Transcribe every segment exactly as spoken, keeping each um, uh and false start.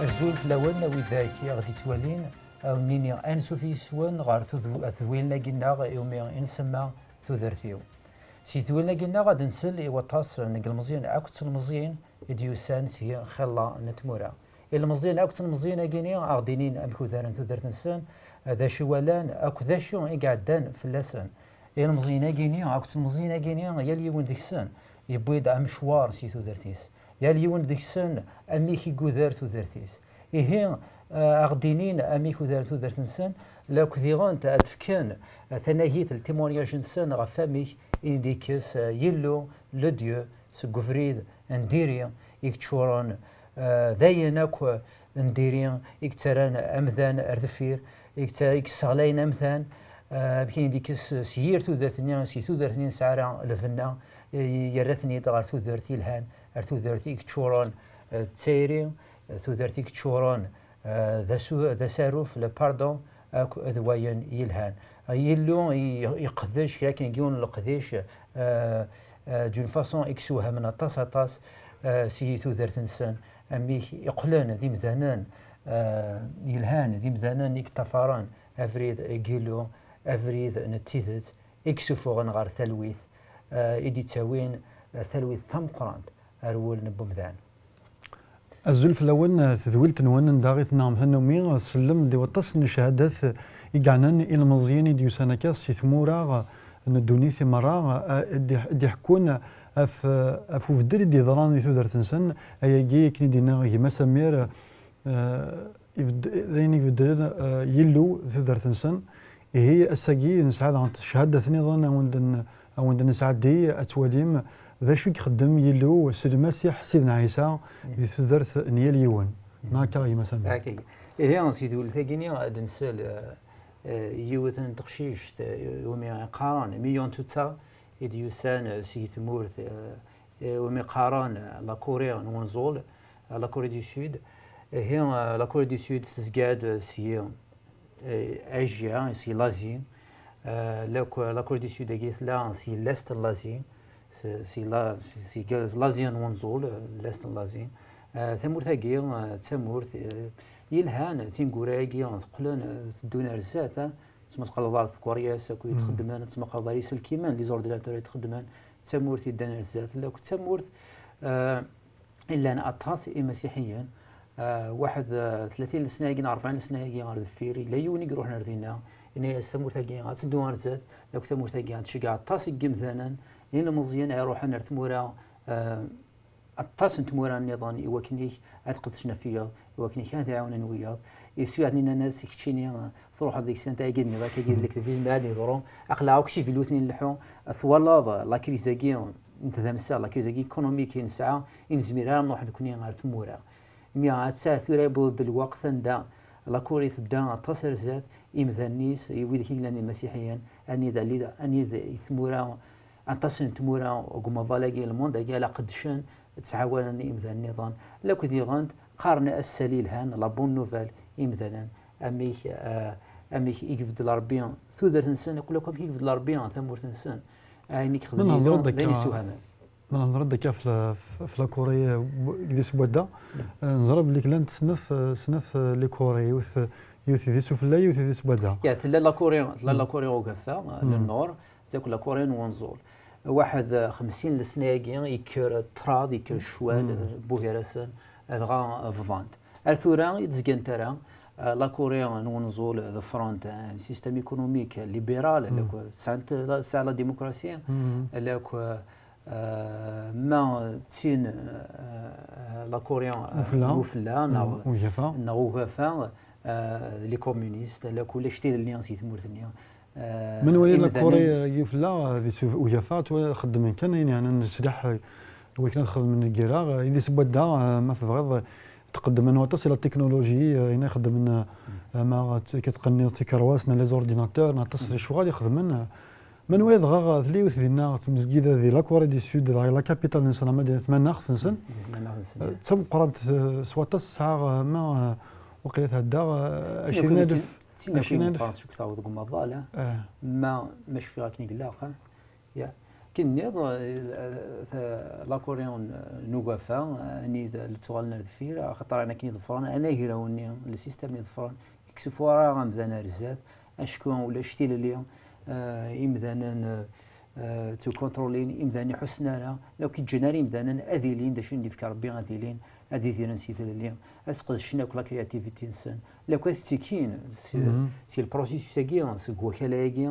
Azul fell-awen, a widak i ɣ-d-ittwalin, a wen-nini ansuf yis-wen ɣer tudu-, tedwilin-agi-nneɣ iwumi i nsemma Tudert-iw. Si tedwilin-agi-nneɣ ad nsel i waṭas n yilmeẓyen akked telmeẓyin i d-yusan si xilla n tmura. Ilmeẓyen akked telmeẓyin-agi-ni a ɣ-d-inin amek udaren tudert-nsen, d acu i walan, akked d acu i iɛeddan fell-asen. Ilmeẓyen-agi-ni akked telmeẓyin-agi-ni, yal yiwen deg-sen yewwi-d amecwar si tudert-is. Yal yiwen deg-sen amek i yudar tudert-is. Ihi, eh, a ɣ-d-inin amek udar tudert-nsen, la k-diɣen ad d-fken, eh, tanagit n témoignage-nsen ɣef amek i d-ikkes, eh, Yillu, le Dieu, seg ubrid n diri i yeččuren, eh, d ayen akk n diri i yettarran amdan ar deffir, i yetta-, i yesseɣlayen amdan, eh, amek i d-ikkes s yir tudert-nni, si tudert-nni nesɛa ara lbenna, eh, yerra-ten-id ɣer tudert yelhan, ar tudert i yeččuren, eh, d tayri, eh, tudert i yeččuren, eh, d asu-, d asaruf, le pardon, akk d wayen yelhan. Yillu i-, iqdec kra akken n yiwen n leqdic, eh, eh, d'une façon i yessewhamen aṭas, aṭas, eh, si tudert-nsen, amek i qqlen d imdanen, eh, yelhan, d imdanen i yeṭṭafaren abrid n Yillu, abrid n tidet, i yessufuɣen ɣer talwit, eh, i d-ittawin, eh, talwit tameqqrant ar wul n wemdan. Azul fell-awen, eh, tedwilt-nwen anda i tennaɣem tannumi, eh, tsellem-d i waṭas n cchadat i yeɛnan ilmeẓyen i d-yusan akka si tmura, eh, n ddunit i merra, eh, i d-, i d-iḥekkun ɣef, eh, ɣef ubeddel i d-yeḍran di tudert-nsen, ayagi akken i d-yenna gma Samir, eh, ibedd-, d ayen i ibeddlen, eh, Yillu tudert-nsen. Ihi ass-agi nesɛa daɣen cchadat nniḍen a wen-d-, a wen-d-nesɛeddi ad twalim d acu i ixeddem Yillu s Lmasiḥ Sidna Ɛisa di tudert n yal yiwen. Neɣ akka gma Sami? Akka. Ihi si tewlelt-agi-ni ad nsel, eh, eh, yiwet n teqcict, eh, umi qqaren Mion Tuta, i d-yusan, eh, si tmurt, eh, eh, umi qqaren, eh, la Corée n Wenẓul, eh, la Corée du Sud. Ihi, eh, la Corée du Sud tezga-d, eh, si, eh, Asia, si l'Asie. Eh, la, la Corée du Sud-agi tella si l'est n l'Asie, si, si la, si, si l'Asie n Wenẓul, eh, l'est n l'Asie. Eh, tamurt-agi, eh, d tamurt, eh, yelhan, tineggura-agi teqqlen, eh, teddun ar zdat, eh, tettmaqaleḍ ar tkeryas akk i txeddmen, tettmaqaleḍ ar iselkimen, les ordinateurs i txeddmen, d tamurt yeddan ar zdat, la d tamurt, eh, illan aṭas imasiḥiyen, eh, waḥed, eh, tlatin n ssna-agi neɣ rebɛin n ssna-agi ɣer deffir, yella yiwen i iruḥen ar dinna, yenna-yas tamurt-agi ad teddu ar zdat, la d tamurt-agi ad tceggeɛ aṭas n yimdanen, ilmeẓyen ay iruḥen ar tmura, eh, aṭas n tmura nniḍen i wakken-ik ad qedcen ɣef wiyaḍ, i wakken-ik ad ɛawnen wiyaḍ. Iswiɛen nnan-as keččini, eh, truḥeḍ deg-sent, agi d-nniḍ akka, agi d lekdeb, izmer ad yeḍru. Aql-aɣ akk s iviluten i nleḥḥu. Twalaḍ, eh, la crise-agi n tdamsa, la crise-agi économique i nesɛa, i nezmir ara nruḥ nekni ɣer tmura. Mi atta tura yewweḍ-d lweqt anda la Corée tedda aṭas ar zdat, imdanen-is, i widak i yellan d imasiḥiyen, anida, anida i tmura, aṭas n tmura deg umaḍal-agi, le monde-agi, ala qeddcen, ttɛawanen imdanen nniḍen, la d-diɣen qqaren ass-a yelhan, la bonne nouvelle, imdanen, amek, eh, amek i ibeddel Rebbi tudert-nsen, akk, akk amek i ibeddel Rebbi tamurt-nsen, ayen i ixdem Yillu d ayen yessewhamen. Ma nehḍer-d akka ɣef la, ɣef la Corée, eh, w-, di Sbwadda, eh, neẓra belli llant snat, eh, snat, eh, les Corées, yiwet, yiwet di sufella, yiwet di Sbwadda. Ya, tella la Corée, tella la Corée ugafa, eh, le nord, d akk la Corée n Wenẓul. Waḥed, eh, xemsin n ssna-agi, yekker ṭṭrad, yekker ccwal, eh, buhir-asen, dɣa, eh, bḍant. Ar tura i d-zgant ara, eh, la Corée n Wenẓul ḍefrent, eh, un système économique libéral, la, sɛant la, sɛan la démocratie, la, eh, ma d tin, eh, la Corée, eh, n ufella, neɣ, neɣ ugafa, eh, d les communistes, la, ulac tilelli si tmurt-nni. Eh, ma nwali la Corée, eh, n ufella, eh, di suf-, ugafa, twa-, xeddmen kan ayen yeɛnan leslaḥ, eh, wakken ad xedmen lgirra, eh, i di Sbwadda, eh, ma tebɣiḍ, eh, tqeddmen waṭas i la technologie, eh, ayen i xeddmen, eh, ma tt-, ka tqenniḍ tikerwas, neɣ les ordinateurs, neɣ aṭas n lecɣal i xedmen, eh, Ma nwala dɣa tella yiwet dinna tmezgida di la Corée du Sud, dɣa la capitale-nsen, ama d tmanaɣt-nsen. Tmanaɣt-nsen, eh, d tameqqrant, eh, s waṭas, tesɛa, eh, ma, eh, waqila tɛedda, eh, ɛecrin alef. D tin akk i meqqren, cukkeɣ, deg umaḍal, eh? Ma, ma cfiɣ akken i yella, eh? Ya. Akken nniḍ, eh, ta-, la Corée n, n ugafa, eh, anida la ttuɣalen ar deffir, axaṭer ayen akken i ḍefren, anagraw-nni, le système i ḍefren, yekkes ufur ara amdan ar zdat, acku ulac tilelli, eh, imdanen, eh, ttukontrulin, imdanen ur ḥussen ara, la ur k-ǧǧan ara imdanen ad ilin, d acu i d-yefka Rebbi ad ilin, ad idiren si tlelli, ad sqedcen akk la créativité-nsen, la akk ad ttekkin si, si le processus-agi, seg wakal-agi,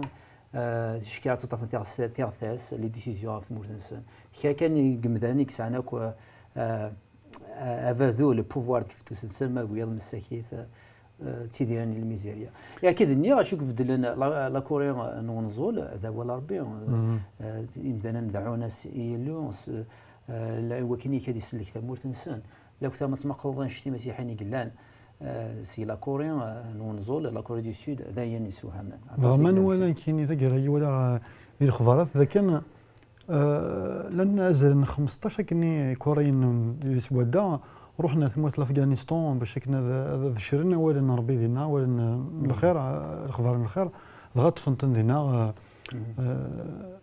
eh, ticki ad teṭṭafen tiɣs-, tiɣtas, les décisions ɣef tmurt-nsen. Kra kan n yimdanen i yesɛan akk, eh, eh, abadu, le pouvoir deg teftus-nsen, ma wiyaḍ messakit, eh, ttidiren i lmizirya. Yak ad nniɣ, acu ibeddlen la, la Corée n wenẓul, d awal Rebbi, eh, imdanen deɛɛun-as i Yillu, s-, eh, la, wakken i kad isellek tamurt-nsen. La akk tama tmaqleḍ anect imasiḥiyen i yellan, eh, si la Corée, eh, n wenẓul, la Corée du Sud, d ayen isewhamen. Aṭas dɣa i ma yellan nwala nekkini taggara i walaɣ, eh, di lexbarat, d akken, eh, llan azal n xmesṭac akken Ikuriyen di swadda ruḥen ar tmurt n Afganistan bac akken ad, ad becren awal n Rebbi dinna, awal n, n lxir, eh, lexbar n lxir, dɣa ṭṭfen-ten dinna, eh, eh,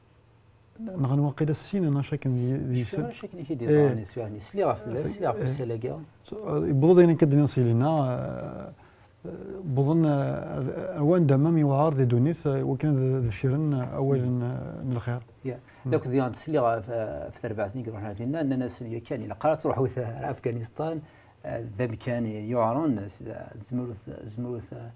nɣan waqila ssinen acu akken di, di Cfiɣ acu akken i k-id-yeḍran, eh, iswiɛen, sliɣ ɣef fell-as, eh, sliɣ ɣef eh, usal-agi. So, eh, yewweḍ-d ayen akka d-nniḍ s yelina, eh, eh, wwḍen, eh, ar wanda ma yewɛer di ddunit, eh, wakken ad, ad becren, eh, awal n, eh, n lxir. Ya. Mm. Lakk diɣen sliɣ ɣef, ɣef terbaɛt-nni i iruḥen ar dinna, nnan-asen yakan, ilaq ara truḥut ar Afganistan, eh, d amkan yuɛren, s-, tzemrut, tzemrut, eh,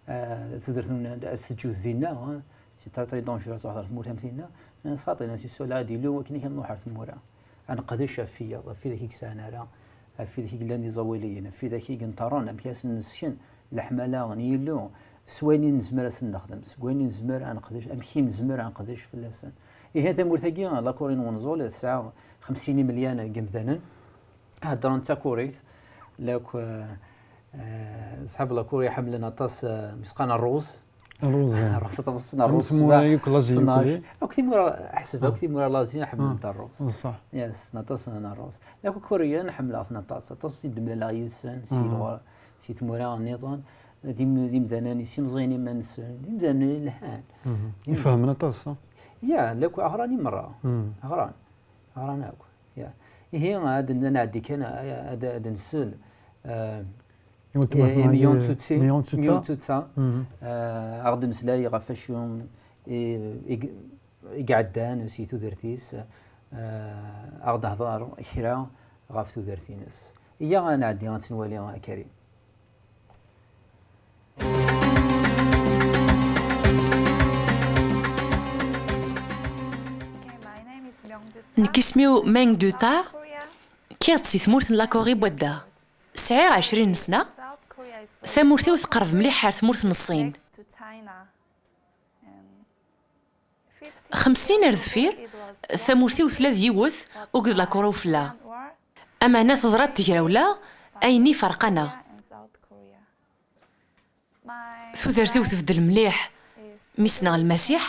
eh, tudert-nwen ad teǧǧut dinna, eh, c'est très, très dangereux, truḥ ɣer tmurt am tinna. Nnan-as xaṭi, nnan-as, yessawel ad ilu akken kan nruḥ ɣer tmura. Ad neqdec ɣef wiyaḍ, ɣef widak i yesɛan ara, ɣef widak i yellan d iẓawaliyen, ɣef widak i yenṭerren, amek ad sen-nesken leḥmala n Yillu, s wayen i nezmer ad sen-nexdem, s wayen i nezmer ad neqdec, amek i nezmer ad neqdec fell-asen. Ihi tamurt-agi, la Corée n wenẓul, tesɛa xemsin imelyan n yemdanen, heddren takurit, lakk, eh, eh, ṣḥab la Corée ḥemmlen aṭas, eh, mi s-qqaren ṛṛuz. Ṛṛuz, eh. Ṛṛuz, aṭas n ṛṛuz, tmura ṣṣbeḥ, yakk Lazi, tnac. Akk timura, ḥseb, akk timura Lazi ḥemmlent ṛṛuz. Ṣṣeḥ. Yes, aṭas n ṛṛuz. Lakk Ikuriyen ḥemmleɣ-ten aṭas. Aṭas i d-mlaleɣ yid-sen, si lɣur-, si tmura nniḍen. D im-, d imdanen i s-imẓiyen iman-nsen, d imdanen yelhan. Ifehmen aṭas, ha? Ya, lakk ɣran i merra. Ɣran. Ɣran akk. Ya. Ihi, ad n-, ad nɛeddi kan, ad, ad nsel, eh, i weltma-tneɣ, eh, Miyun Tutsi. Miyun Tutsa. Miyun Tutsa. Eh, a ɣ-d-mmeslay ɣef wacu i, i, i iɛeddan si tudert-is, eh, a ɣ-d-hḍer kra ɣef tudert-ines. Iyya ad nɛeddi ad tt-nwali a Karim. Nekk isem-iw Meng Duta, kkiɣ-d si tmurt n la Corée n wadda. Sɛiɣ ɛecrin n sna. Tamurt-iw teqreb mliḥ ar tmurt n Ṣṣin. Xems snin ar deffir, tamurt-iw tella d yiwet, uged la Corée ufella. Ameɛna teḍra-d tegrawla, ayen iferq-aneɣ. Tudert-iw tbeddel mliḥ mi ssneɣ Lmasiḥ.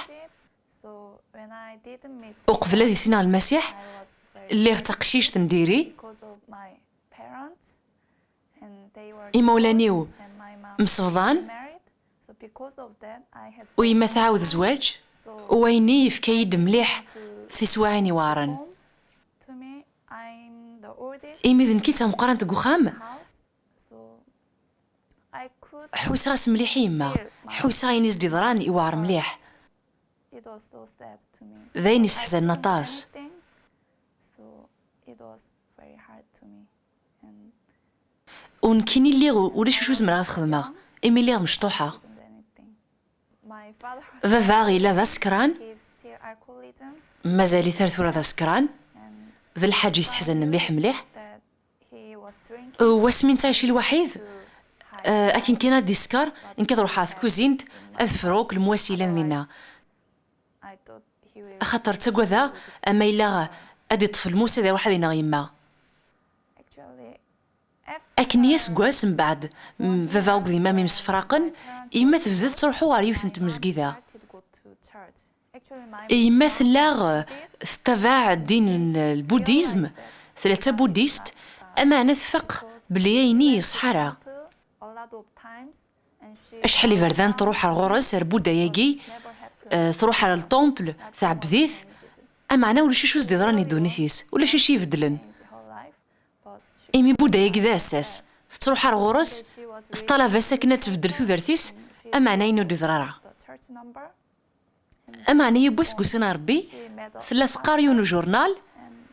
Uqbel ad issineɣ Lmasiḥ, lliɣ d taqcict n diri. Imawlan-iw msebḍan, u yemma tɛawed zzwaǧ, u wayen-nni yefka-yi-d mliḥ tiswiɛin iweɛren. Imi d nekk i d tameqqrant deg uxxam, ḥuseɣ-as mliḥ i yemma, ḥuseɣ ayen i s-d-iḍran iweɛer mliḥ. D ayen isseḥzanen aṭas. U nekkini lliɣ u-, ulac acu zemreɣ ad xedmeɣ, imi lliɣ mecṭuḥeɣ. Baba yella d asekran, mazal-it ar tura d asekran, d lḥaǧa yesseḥzanen mliḥ mliḥ. Wasmi nettɛici lwaḥid, eh, akken kan ad d-isker, nekk ad ruḥeɣ ɣer tkuzint, ad fruɣ akk lemwas yellan dinna. Axaṭer ttagadeɣ ama yella ad iṭṭef lmus ad iruḥ ad ineɣ yemma. Akken i aseggas mbeɛd, m-, baba akked yemma mi msefraqen, yemma tebda tettruḥu ɣer yiwet n tmezgida. Yemma tella, eh, tettabaɛ ddin n lbudizm, tella d tabudist, ameɛna tfaq belli ayen-nni yeṣḥa ara. Acḥal iberdan tṛuḥ ar ɣur-s, ar Buddha-yagi, eh, tṛuḥ ar lṭumpl, tɛebbed-it. Ameɛna ulac acu s-d-yeḍran i ddunit-is, ulac acu ibeddlen. Imi Buda-agi d aɛessas, tettruḥ ar ɣur-s, teṭṭalab-as akken ad tbeddel tudert-is, ameɛna ayen ur d-yeḍra ara. Ameɛna yiwwas deg ussan n Ṛebbi, tella teqqar yiwen ujurnal,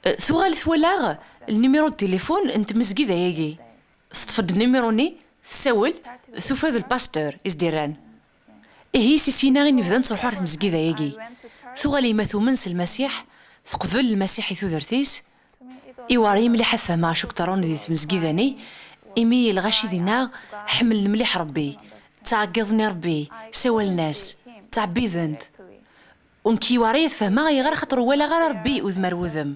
eh, tuɣal twala lnimiṛu n tilifun n tmezgida-agi. Teṭṭef-d nimiṛu-nni, tessawel, tufa d lpastur i s-d-irran. Ihi si syin-a i nebda nettruḥu ar tmezgida-agi. Tuɣal yemma tumen s Lmasiḥ, teqbel Lmasiḥ i tudert-is. Iwɛer-iyi mliḥ ad fehmeɣ acu yeḍran di tmezgida-nni, imi lɣaci dinna ḥemmlen mliḥ Ṛebbi, ttɛeggiḍen i Ṛebbi, ssawalen-as, ttɛebbiden-t. U nekk iwɛer-iyi ad fehmeɣ ayɣer, axaṭer ur walaɣ ara Ṛebbi udem ar wudem.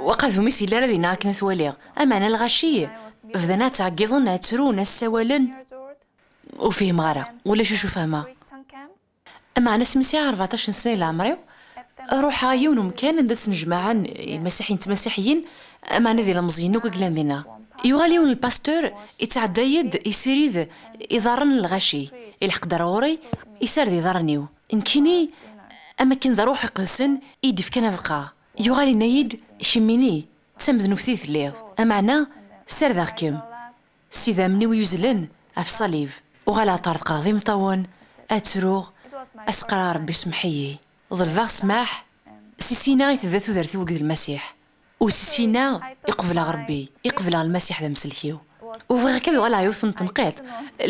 Waqila d umi s-yella ara dinna akken ad t-waliɣ. Ameɛna lɣaci bdan ad ttɛeggiḍen, ad ttrun, ad ssawalen. Ur fhimeɣ ara, ulac acu fehmeɣ. Ameɛna asmi sɛiɣ rbeɛṭac n sna i leɛmer-iw, ruḥeɣ yiwen umkan anda ttnejmaɛen imasiḥiyen d tmasiḥiyin, ameɛna d ilemẓiyen akk i yellan dinna. Yuɣal yiwen lpastur, ittɛedday-d, yessirid iḍarren n lɣaci, ilḥeq-d ar ɣur-i, isard iḍarren-iw. Nekkini, am akken d Ṛṛuḥ Iqedsen i yi-d-ifkan abeqqa. Yuɣal yenna-yi-d, kemmini, d tamednubt i telliḍ, ameɛna ssardeɣ-kem s idammen-iw yuzzlen ɣef ṣṣalib. Uɣaleɣ ṭṭerḍqeɣ d imeṭṭawen, ad ttruɣ, ad s-qqareɣ Ṛebbi semmeḥ-iyi. Ḍelbeɣ ssmaḥ, si syin-a i tebda tudert-iw akked Lmasiḥ. U si syin-a i qebleɣ Ṛebbi, i qebleɣ Lmasiḥ d amsellek-iw. U bɣiɣ kan ad uɣaleɣ yiwet n tenqiḍt.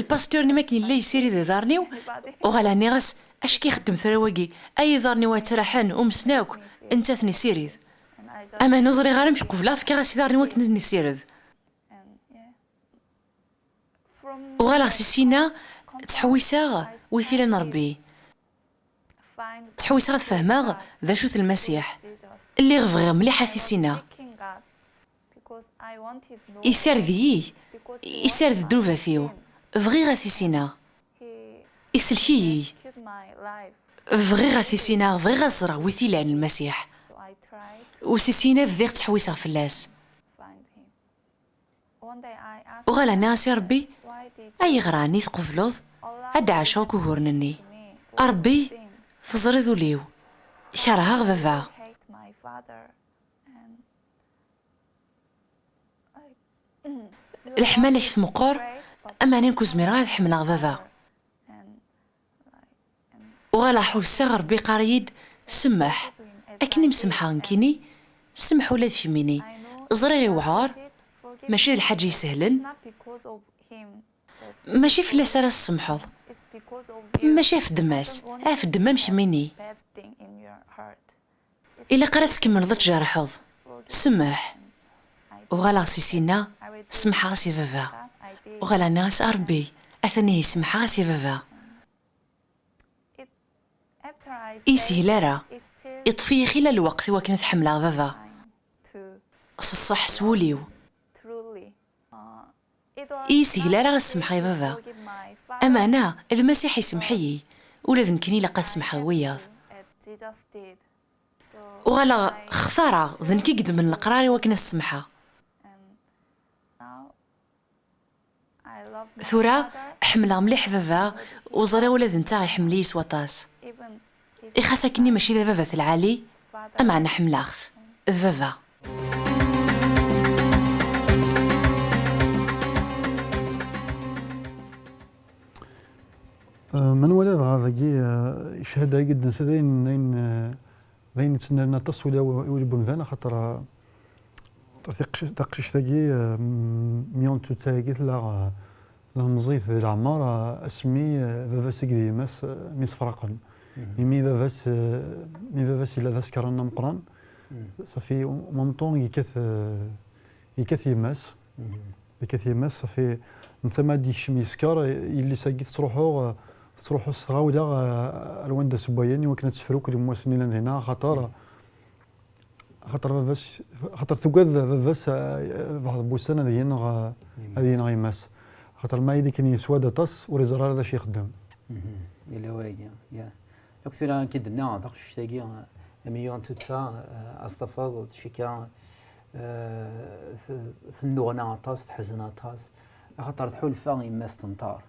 Lpastur-nni mi akken yella yessirid iḍarren-iw, uɣaleɣ nniɣ-as, "Acu k-ixeddem tura wagi? Ay iḍarren-iw ad ttraḥen, umsen akk, netta ad ten-yessirid." Ameɛna ur ẓriɣ ara amek qebleɣ, fkiɣ-as iḍarren-iw akken ad ten-yessired. Uɣaleɣ si syin-a, ttḥewwiseɣ wi t-ilan Ṛebbi. Ttḥewwiseɣ ad fehmeɣ d acu-t Lmasiḥ. Lliɣ bɣiɣ mliḥ ad t-issineɣ. Isard-iyi, isard ddnubat-iw. Bɣiɣ ad t-issineɣ. Isellek-iyi. Bɣiɣ ad t-issineɣ, bɣiɣ ad ẓreɣ wi t-ilan Lmasiḥ. U si syin-a bdiɣ ttḥewwiseɣ fell-as. Uɣaleɣ nniɣ-as i Ṛebbi, "Ayɣer ɛni tqebleḍ ad d-ɛaceɣ akk uguren-nni? A Ṛebbi, teẓriḍ ul-iw. Kerheɣ baba." Leḥmala-k tmeqqer, ameɛna nekk ur zmireɣ ad ḥemmleɣ baba. Uɣaleɣ ḥusseɣ Ṛebbi iqqar-iyi-d, "Semmeḥ. Akken i m-semḥeɣ nekkini, semmeḥ ula d kemmini. Ẓriɣ iwɛer, mačči d lḥaǧa isehlen. Mačči fell-as ara tessemḥeḍ. Mačči ɣef ddemma-s, ɣef ddemma-m kemmini. Ilaq ara tkemmleḍ ad tjerḥeḍ. Semmeḥ." Uɣaleɣ si syin-a, semḥeɣ-as i baba. Uɣaleɣ nniɣ-as, "A Ṛebbi, atan ihi semḥeɣ-as i baba." Ur yeshil ara. Iṭṭef-iyi xilla lweqt i wakken ad ḥemmleɣ baba. S ṣṣeḥ, s wul-iw. Ur yeshil ara ad semḥeɣ i baba. Ameɛna, Lmasiḥ isemḥ-iyi. Ula d nekkini ilaq ad semḥeɣ i wiyaḍ. Uɣaleɣ xtareɣ, d nekk i yeddmen leqrar i wakken ad semḥeɣ. Tura, ḥemmleɣ mliḥ baba, u ẓriɣ ula d netta iḥemmel-iyi s waṭas. I xas akkenni mačči d ababat lɛali, ameɛna ḥemmleɣ-t. D baba. Eh, ma nwala dɣa dagi, eh, cchada-agi d-tensa d ayen, d ayen, eh, d ayen yettnalen aṭas ula i ul n wemdan, axaṭer, eh, tiqci-, taqcict-agi, eh, m-, mi ur nettu-, agi tella, eh, tella meẓẓiyet di leɛmer, eh, asmi, eh, baba-s akked yemma-s, eh, mi sefraqen. Mhm. Imi baba-s, eh, mi baba-s yella d asekran ameqqran, mhm, safi, en même temps, yekkat, eh, yekkat yemma-s. Mhm. Yekkat yemma-s, safi, netta ma d-yekcem yesker, yelli-s-agi tettruḥu, eh, tettruḥu s tɣawla, eh, ar wanda sewwayen, i wakken ad tefru akk lemwas-nni yellan dinna, axaṭer, mhm, Axaṭer baba-s, axaṭer tugad baba-s, eh, baɛḍ n wussan ad yenɣ, eh, ad yenɣ yemma-s. Axaṭer ma yella kan yeswa-d aṭas, ur yeẓri ara d acu ixeddem. Mhm. Yella wayagi, ya. Akk tura akka d-nna taqcict-agi, eh, mi yuɣen tuta, eh, ad s-tafeḍ, tcikka, eh, t-, tennuɣna aṭas, teḥzen aṭas. Axaṭer tḥulfa yemma-s tenṭer.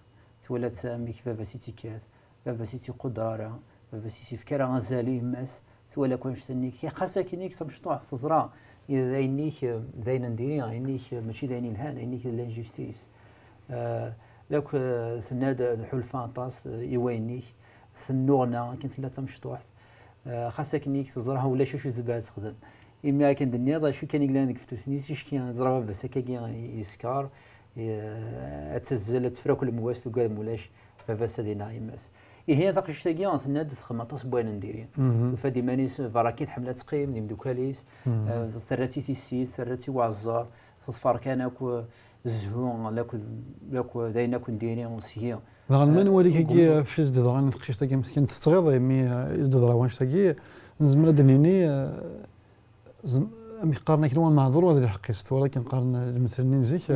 Twala-tt amek baba-s i tt-ikkat, baba-s i tt-iquder ara, baba-s i s-ifka ara azal i yemma-s. twala akk annect-nni, xas akken-ik d tamecṭuḥt, teẓra d ayen-ik, d ayen n diri, ayen-ik mačči d ayen yelhan, ayen-ik d l'injustice. Eh, lakk, eh, tenna-d tḥulfa aṭas, eh, i wayen-ik, tennuɣna akken tella d tamecṭuḥt. Eh, xas akken-ik teẓra ulac acu tezmer ad texdem. Imi akken d-tenniḍ, acu kan i yellan deg uftus-nni, ticki teẓra baba-s akkagi yeskeṛ, eh, ad tazzel, ad tefra akk lemwas, tugad mulac baba-s ad ineɣ yemma-s. Ihi taqcict-agi tenna-d texdem aṭas n wayen n diri. Tufa-d iman-is berra-k i tḥemmel ad teqqim d imeddukal-is, eh, terra-tt i tissit, terra-tt i uɛeẓẓer, teḍfer kan akk zzhu, lakk, lakk d ayen akk n diri seg-i. Daɣen ma nwali-k-agi ɣef acu i s-d-yeḍran i teqcict-agi meskin, tettɣiḍ imi, eh, i s-d-yeḍra wanect-agi, nezmer ad d-nini, eh, zem-, amek qqaren akken wa meɛdur wa d lḥeqq-is, tura akken qqaren lemtel-nni n zik,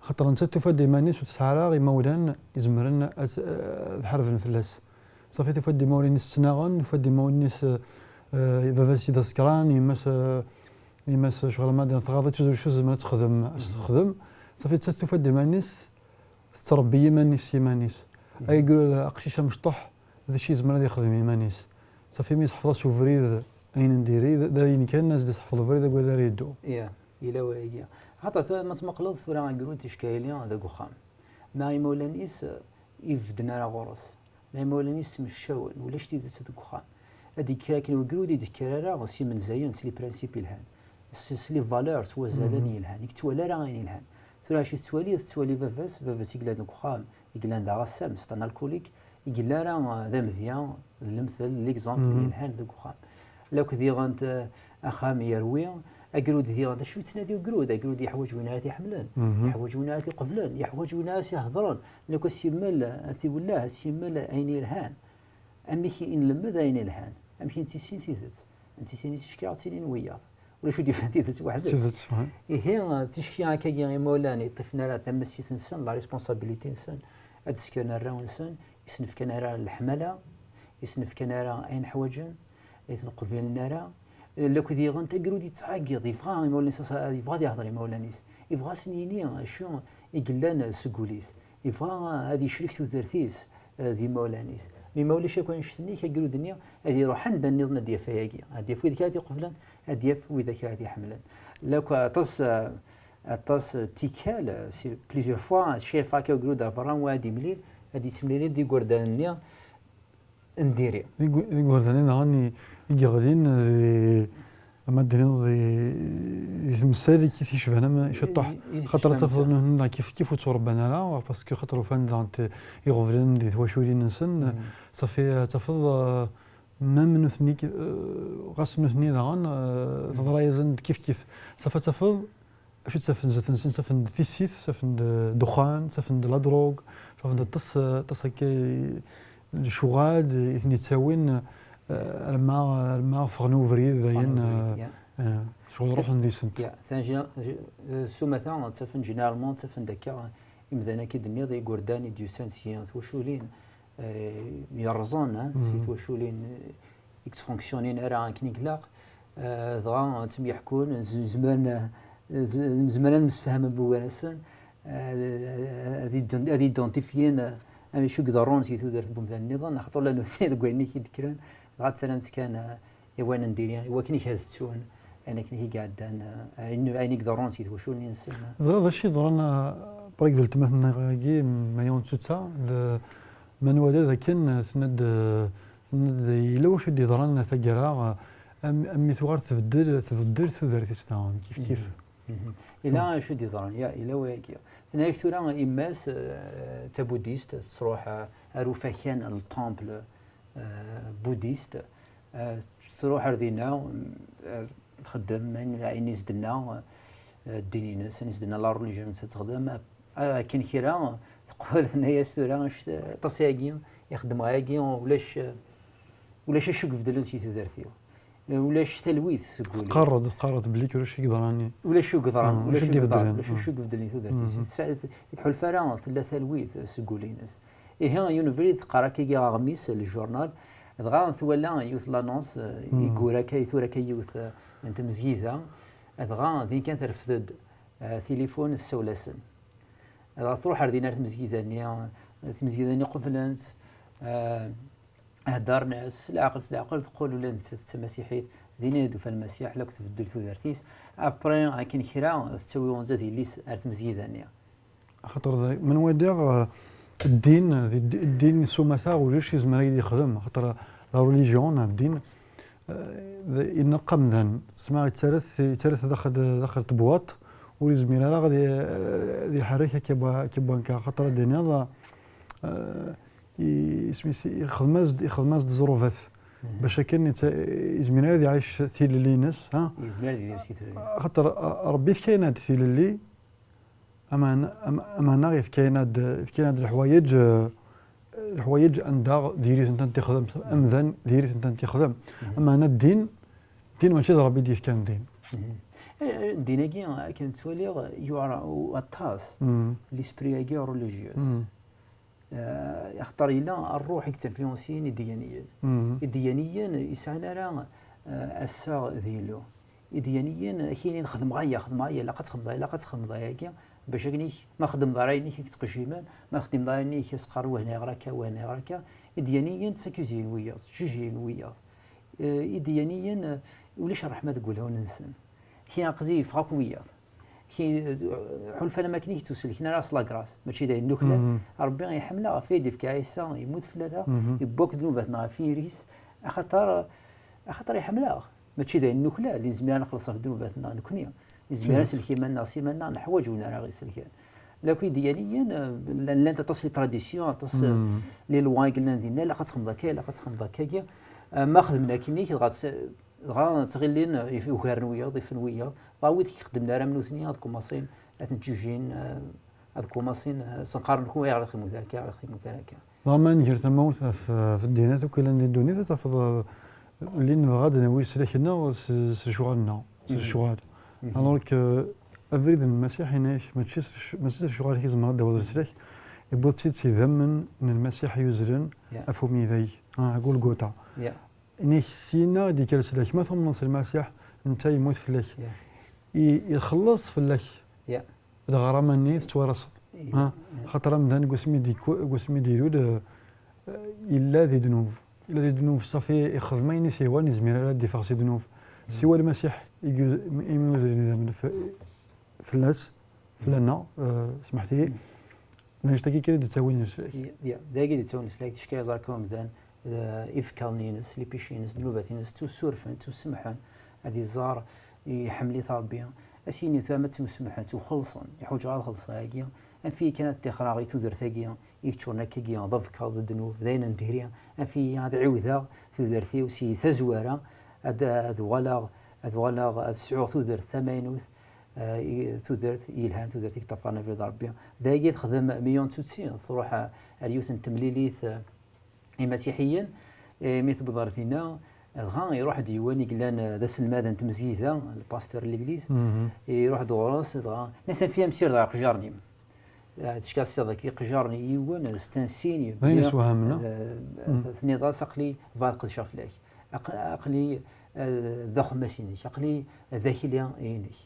xaṭer nettat tufa-d iman-is ur tesɛi ara imawlan izemren ad, ad ḥarben fell-as. Safi tufa-d imawlan-is ttnaɣen, tufa-d imawlan-is, eh, eh, baba-s d asekran, yemma-s, eh, yemma-s ccɣel ma d-, tɣaḍ-itt ur tezmir ad texdem, ad s-texdem. Safi nettat tufa-d iman-is, tettṛebbi iman-is s yiman-is. Ay yeggra aqcic amecṭuḥ, d acu yezmer ad yexdem iman-is? Safi mi yesḥefḍ-as ubrid ayen n diri, d, d ayen kan, as-d-yesḥefḍ ubrid agad ara yeddu. Ya, yella wayagi. Xaṭer tura ma tmuqleḍ tura agrud ticki yellan deg uxxam. Ma imawlan-is, eh, ibedden ara ɣur-s. Ma imawlan-is ttmecčawen, ulac tidet deg uxxam. Ad d-yekker akken ugrud i d-yekker ara s yimenzayen, s les principes yelhan. S, s les valeurs, s wazalen yelhan. I yettwali ara ayen yelhan. Tura acu tettwali, tettwali baba-s, baba-s i yellan deg uxxam, i yellan d aɣassam, c'est un alcoolique, i yella ara, eh, d amedya, d lemtel, l'exemple yelhan deg uxxam. Lakk diɣen, eh, axxam yerwi, agrud diɣen, d acu yettnadi ugrud? Agrud yeḥwaǧ win ara t-iḥemmlen, yeḥwaǧ win ara t-iqeblen, yeḥwaǧ win ara s-ihedren, lakk ad s-yemmel, ad t-iwelleh, ad s-yemmel ayen yelhan. Amek i nlemmed ayen yelhan? Amek i nettissin tidet? Nettissin ticki ad ɣ-ttinin wiyaḍ. Ulac ur d-yufan tidet weḥd-s. Tidet, ouais. Ihi, ticki akkagi imawlan yeṭṭifen ara tamessit-nsen, la responsabilité-nsen, ad d-skren arraw-nsen, i sen-fkan ara leḥmala, i sen-fkan ara ayen ḥwaǧen, i ten-qbilen ara. Lakk diɣen tagrud yettɛeggiḍ, yebɣa imawlan-is, yebɣa ad yehder imawlan-is, yebɣa ad sen-yini acu i yellan seg wul-is. Yebɣa ad yecrek tudert-is, eh, d yimawlan-is. Mi ma ulac akk annect-nni, agrud-nni ad iruḥ anda nniḍen ad d-yaf ayagi. Ad d-yaf wid kan ad t-iqeblen, ad d-yaf wid kan ad t-iḥemmlen. Lakk aṭas, eh, aṭas n tikkal, eh, si plusieurs fois, cfiɣ akka agrud ar berra, wa ad d-imlil, ad d-yettemlili d igerdan-nni n diri. D igu-, d igerdan-nni daɣen i, i yeɣlin di, ama d-tiniḍ di, di temsal i k-, i t-icebhen am ciṭṭuḥ. I, i xaṭer ad tafeḍ nutni kif kif ur ttwaṛebban ara, parce que xaṭer ufan daɣen t-, iɣeblan di twaculin-nsen, safi ad tafeḍ, euh, même nutni, euh, ɣas nutni daɣen, euh, teḍra-yasen-d kif kif. Safi ad tafeḍ acu ttafen zdat-nsen, ttafen-d tissit, ttafen-d ddexxan, ttafen-d la drogue, ttafen-d aṭas, aṭas akka n lecɣal i ten-yettawin, eh, arma, arma ffɣen ubrid, dayen, eh, eh, ccɣel ruḥen deg-sent. Ya, tanja-, eh, s umata, ttafen généralement, ttafen-d akka imdanen akka i d-tenniḍ, igerdan i d-yusan si twaculin, eh, yerẓen, eh, si twaculin, eh, i yettfunksyunin ara akken i ilaq, eh, dɣa ttemyeḥkun, z-, zemren, eh, z-, zemren ad msefhamen gar-asen, eh, ad ident-, ad identifyin, eh, acu i iḍerrun si tudert n wemdan nniḍen, axaṭer la nutni deg wayen i d-kkren, dɣa ttarran-tt kan, eh, i wayen n diri, i wakken i ad ttun ayen akken i iɛeddan, eh, ayen, ayen i iḍerrun si twaculin-nsen. Dɣa d acu i yeḍran, eh, par exemple, weltma-tneɣ-agi, Maya n Tsuta, d, ma nwala d akken, eh, tenna-d, eh, tenna-d yella wacu i d-yeḍran taggara, eh, am, am mi tuɣal tbeddel, tbeddel tudert-is daɣen, kif kif. Yella acu i d-yeḍran, ya, yella wayagi. Tenna-yak tura yemma-s, eh, d tabudist, tettruḥ, eh, ar ufakan, le temple, eh, bouddhiste. Eh, tettruḥ ar dinna, eh, txeddem ayen, ayen i s-d-tenna, eh, ddin-ines, ayen i s-d-tenna la religion-ines ad texdem. Eh, akken kra, teqqel tenna-yas tura, anect-, aṭas ayagi i xeddmeɣ ayagi, ulac, eh, ulac acu ibeddlen si tudert-iw. Eh, ulac talwit seg wul-iw. Teqqareḍ, teqqareḍ belli ulac i yeḍran. Ulac i yeḍran, ah, ulac i yeḍran, ibeddlen, ulac acu ibeddlen i tudert-is. Mhm. Ur tḥulfa ara tella talwit seg wul-ines. Ihi, yiwen ubrid teqqar akkagi aɣmis, le journal, dɣa twala yiwet l'annonce, eh, i yura akka, i tura akka yiwet, eh, n tmezgida, dɣa din kan terfed-d, eh, tilifun, tessawel-asen. Dɣa truḥ ar din ar tmezgida-nni, eh, tmezgida-nni qeblen-tt, eh, Heddren s leɛqel, s leɛqel, teqqel ula d nettat d tamasiḥit, din i d-tufa Lmasiḥ, la tbeddel tudert-is. Après, akken kra, tettawi unza d yelli-s ar tmezgida-nni. Axaṭer d, ma nwala, eh, ddin, di d-, ddin s umata ulac izmer ad yexdem, axaṭer la religion neɣ ddin, eh, d, ineqq amdan, tesma yettarra-t, yettarra-t daxel, daxel tebwaṭ, ur yezmir ara ad i-, ad iḥerrek akka ba-, akka banka, axaṭer ad d-tiniḍ, eh, i-, isem-is, ixdem-as-d, ixdem-as-d ẓrubat. Mhm. Bac akken yetta-, yezmir ad iɛic tilelli-ines, ha? Yezmer ad yeddu si tilelli. Axaṭer, eh, Ṛebbi yefka-aneɣ-d tilelli, ameɛna, am-, ameɛna yefka-aneɣ-d, yefka-aneɣ-d leḥwayeǧ, eh, leḥwayeǧ anda diri-tent ad t-ixdem, amdan diri-tent ad t-ixdem. Mhm. Ameɛna ddin, ddin mačči d Ṛebbi i d-yefkan ddin. Mhm. Eh, eh, ddin-agi, akken ttwaliɣ, yuɛer aṭas. Mhm. L'esprit-agi religieux. Mhm. Eh, axaṭer yella ṛṛuḥ i yettinfluwensiyen idyaniyen. Mhm. Idyaniyen yesɛan ara, eh, assaɣ d Yillu. Idyaniyen, ak-inin xedmeɣ aya, xedmeɣ aya, ilaq ad txedmeḍ aya, ilaq ad txedmeḍ ayagi, bac akken ik-, ma xedmeḍ ara ayen ik-, ak-ttqejjimen, ma xedmeḍ ara ayen ik-, as-qqaren wah nniɣer akka, wah nniɣer akka. Idyaniyen ttakuziyen wiyaḍ, ttjujjiyen wiyaḍ. Eh, idyaniyen, eh, ulac ṛṛeḥma deg wulawen-nsen. Kra aqzi yeffeɣ akk wiyaḍ. Ki-, ḥulfan am akken i k-tusellken ara s lagras, mačči d ayen nuklal. Mhm. Ṛebbi iḥemmel-aɣ, ɣef ay d-ifka Ɛisa, yemmut fell-aneɣ, mhm, yewwi akk ddnubat-nneɣ ɣef yiri-s, axaṭer, axaṭer iḥemmel-aɣ. Mačči d ayen nuklal, nezmir ad nexleṣ ɣef ddnubat-nneɣ nekni. Nezmir ad nsellek iman-nneɣ s iman-nneɣ, neḥwaǧ win ara ɣ-isellken. Lakk idyaniyen, eh, llan, llant aṭas les traditions, aṭas, eh, mhm, les lois i yellan dinna, ilaq ad txedmeḍ akka, ilaq ad txedmeḍ akkagi. Eh, ma xedmen akkenni, dɣa tt-, dɣa ttɣillin, eh, ugaren wiyaḍ, ifen wiyaḍ. Dɣa wid i ixeddmen ara am nutni, ad kumaṣin ad ten-ǧǧuǧin, eh, ad kumaṣin, eh, senqaren, ku ayɣer i txedmeḍ akka, ayɣer i txedmeḍ akka. Dɣa ma nger tamawt ɣef, ɣef ddinat akk yellan di ddunit, ad tafeḍ, eh, lli nebɣa ad nawi leslak-nneɣ s, s lecɣal-nneɣ, s, mhm, lecɣal. Mhm. Alors que abrid n Lmasiḥ, yenna-ak, mačči s lec-, mačči s lecɣal-ik i tzemreḍ ad d-tawiḍ leslak, yewweḍ-tt-id s idammen n Lmasiḥ yuzlen, yeah, ɣef umidag, ah, Gulguta. Yeah. Yenna-ak, syenna i d-yekker leslak, ma tumneḍ s Lmasiḥ, netta yemmut fell-ak. Yeah. I, ixelleṣ fell-ak. Yeah. Leɣrama-nni tettwaraseḍ. Yeah. Ha? Yeah. Xaṭer amdan deg wasmi d-, deg wasmi d-ilul, eh, yella di ddnub. Yella di ddnub, ṣafi ixdem ayen i s-yehwan, yezmir ara ad d-iffeɣ si ddnub. Mm. Siwa Lmasiḥ i yu-, imi yuzlen idammen f-, fell-as, fell-aneɣ, eh, smeḥt-iyi. Mm. D annect-agi kan i d-ttawin leslak. Ya, ya, d agi i d-ttawin leslak, ticki iẓra kan umdan, eh, ifekkaḍen-ines, les péchés-ines, ddnubat-ines, ttusurfen, ttusemḥen, ad iẓer, iḥemmel-it Ṛebbi. Ad s-yini tura ma ttusemḥen, ttuxellṣen, iḥuǧ ɣer lxelṣa-agi, anef-iyi kan ad ṭṭixreɣ i tudert-agi, i yeččuren akkagi, d abekkaḍ, d ddnub, d ayen n diri, anef-iyi ad ɛiwdeɣ tudert-iw si tazwara, ad, ad uɣaleɣ, ad uɣaleɣ, ad sɛuɣ tudert tamaynut, eh, i, tudert yelhan, tudert i yeṭṭafaren abrid n Ṛebbi. D ayagi i texdem Miyun Tutsi, truḥ, eh, ar yiwet n temlilit, eh, imasiḥiyen, eh, mi tewweḍ ar dinna, dɣa iruḥ-d yiwen i yellan, eh, d aselmad n tmezgida, le pasteur n l'église, mhm, iruḥ-d ɣur-s, dɣa, nna-s, anef-iyi ad m-sirdeɣ iqejjaren-im. Eh, tecka s iḍ-agi iqejjaren i yiwen, eh, stensin, d ayen yeswehmen, eh? Eh, mm, tenniḍ-as, aql-i bɣiɣ ad qedceɣ fell-ak. Aq-, aql-i, eh, d axemmas-inek, aql-i d akli-inek.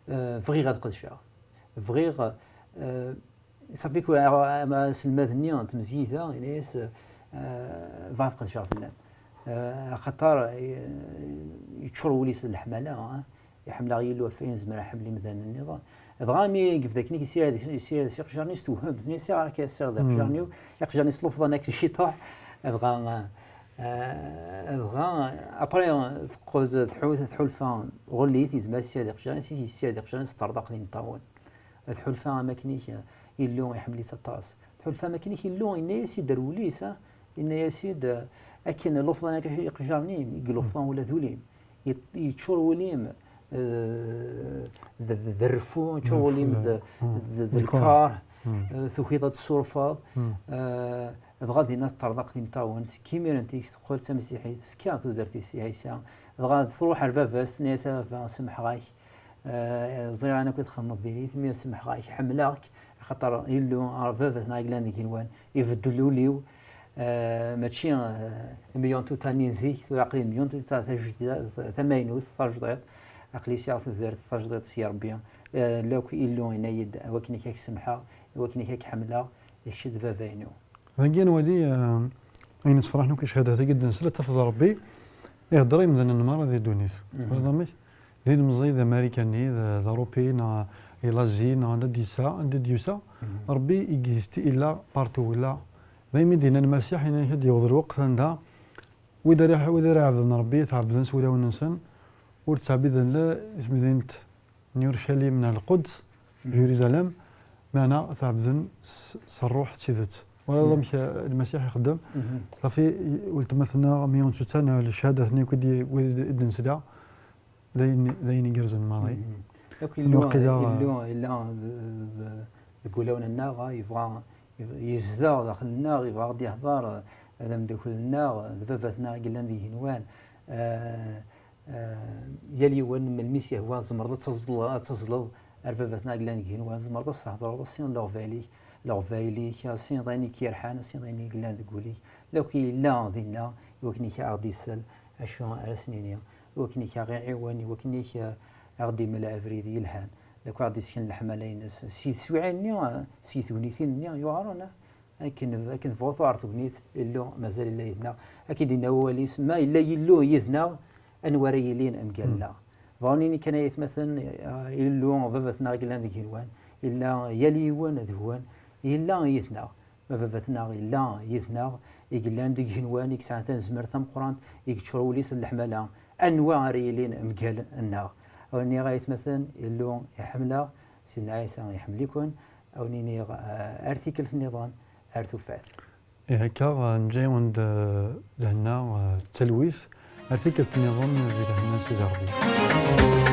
Eh, bɣiɣ ad qedceɣ. Bɣiɣ, eh, ṣafi ku-, ama aselmad-nni n tmezgida, yenna-yas, eh, bɣiɣ ad qedceɣ fell-am. Eh, axaṭer, eh, yeččur wul-is d leḥmala, eh, iḥemmel-aɣ Yillu ɣef wayen nezmer ad nḥemmel imdanen nniḍen. Dɣa mi yebda akken i yessired, yessired s iqejjaren-is, tewhem, tenna-yas, ayɣer akka tessirdeḍ iqejjaren-iw? Iqejjaren-is lufḍan akken ciṭuḥ. Dɣa, eh, dɣa, après, teqqel tḥu-, tḥulfa ɣellit, yezmer ad tessired iqejjaren-is, yessired iqejjaren-is s ṭṭerḍeq d imeṭṭawen. Tḥulfa am akken-ik, Illu iḥemmel-itt aṭas. Tḥulfa am akken-ik, Illu yenna-yas-id ar wul-is, ah, yenna-yas-id, eh, akken lufḍan akka iqejjaren-im, i ilufḍan ula d ul-im. Ye-, yeččur wul-im, eh, d, d, d rrfu, yeččur wul-im d, d, d lkar, eh, tukiḍ ad tsurfeḍ, eh, dɣa dinna teṭṭerḍeq d imeṭṭawen. Seg imiren-ik teqqel d tamasiḥit, tefka tudert-is i Ɛisa, dɣa truḥ ar baba-s, tenna-yas, a baba, semḥeɣ-ak, eh, ẓriɣ ayen akk i txedmeḍ diri-t, mi semḥeɣ-ak, ḥemmleɣ-k, axaṭer Illu, baba-tneɣ i yellan deg igenwan, ibeddel ul-iw, eh, mačči, eh, Miyun Tuta-nni n zik, tura aql-i Miyun Tuta tajdida, tamaynut, tajdiṭ, aql-i sɛiɣ tudert tajdiṭ si Ṛebbi, eh, lakk Illu yenna-yi-d, i wakken i k-ak-semḥeɣ, i wakken i k-ak-ḥemmleɣ, d kečč i d baba-inu. Dagi ad nwali, eh, Ayen yessefraḥen akk i cchada-agi d-nsel, ad tafeḍ Rebbi ihedder i yemdanen merra di ddunit. Twalaḍ amek? D ilemẓi, d Amarikani, d, d Arupi, neɣ i Lazi, neɣ anda d-yessa, anda d-yusa. Rebbi i yezdi illa partout, illa. Daymi d-yenna Lmasiḥ, yenna-ak ad d-yaweḍ lweqt anda wid ara, wid ara iɛebden Rebbi, tɛebden s wulawen-nsen, ur ttɛebbiden la i temdint n Yurucalim neɣ Lquds, Jerusalem, meɛna tɛebden s, s ṛṛuḥ d tidet. Twalaḍ amek, eh, Lmasiḥ ixeddem? Safi, i, weltma-tneɣ mi ur nettu neɣ cchada-tneɣ akk i d-, i d-, i d-nesla, d ayen, d ayen igerrzen maḍi. Akk Illu, Illu, yella d, d, deg wulawen-nneɣ, yebɣa, yebɣa, yezdeɣ daxel-nneɣ, yebɣa ad d-yehder, d ameddakel-nneɣ, d baba-tneɣ i yellan deg igenwan. Eh, Eh, yal yiwen, melmi s-yehwa, tzemreḍ ad teẓleḍ, ad teẓleḍ ar baba-tneɣ yellan deg igenwan, tzemreḍ ad s-thedreḍ, ad s-tiniḍ leɣbayel-ik, leɣbayel-ik, ad s-tiniḍ ayen i k-yerḥan, ad s-tiniḍ ayen yellan deg wul-ik. Lakk yella dinna, i wakken i k-, aɣ-d-isel acu ara s-nini, i wakken i k-aɣ-iɛiwen, i wakken i k-, aɣ-d-imel abrid yelhan, lakk aɣ-d-isken leḥmala-ines, si teswiɛin-nni, si tegnitin-nni yuɛren, akken, akken tebɣuḍ ɣer tegnit, Illu mazal illa yid-neɣ. Akken d-yenna wawal-is, ma yella Illu yid-neɣ, anwa ara yilin mgal-nneɣ? Bɣan ini kan ay atmaten, ah, Illu, baba-tneɣ i yellan deg igenwan, illa yal yiwen deg-wen, yella yid-neɣ. Ma baba-tneɣ yella yid-neɣ, i yellan deg igenwan, i yesɛan tanezmert tameqqrant, i yeččur wul-is d leḥmala, anwa ara yilin mgal-nneɣ? Awen-nniɣ ay atmaten, Illu iḥemmel-aɣ, Sidna Ɛisa iḥemmel-iken, awen-iniɣ, ah, ar tikkelt nniḍen, ar tufat. Ihi akka, ah, neǧǧa-yawen-d, ah, lehna, ah, d talwit, ar tikkelt nniḍen di lehna n Sidi Ṛebbi.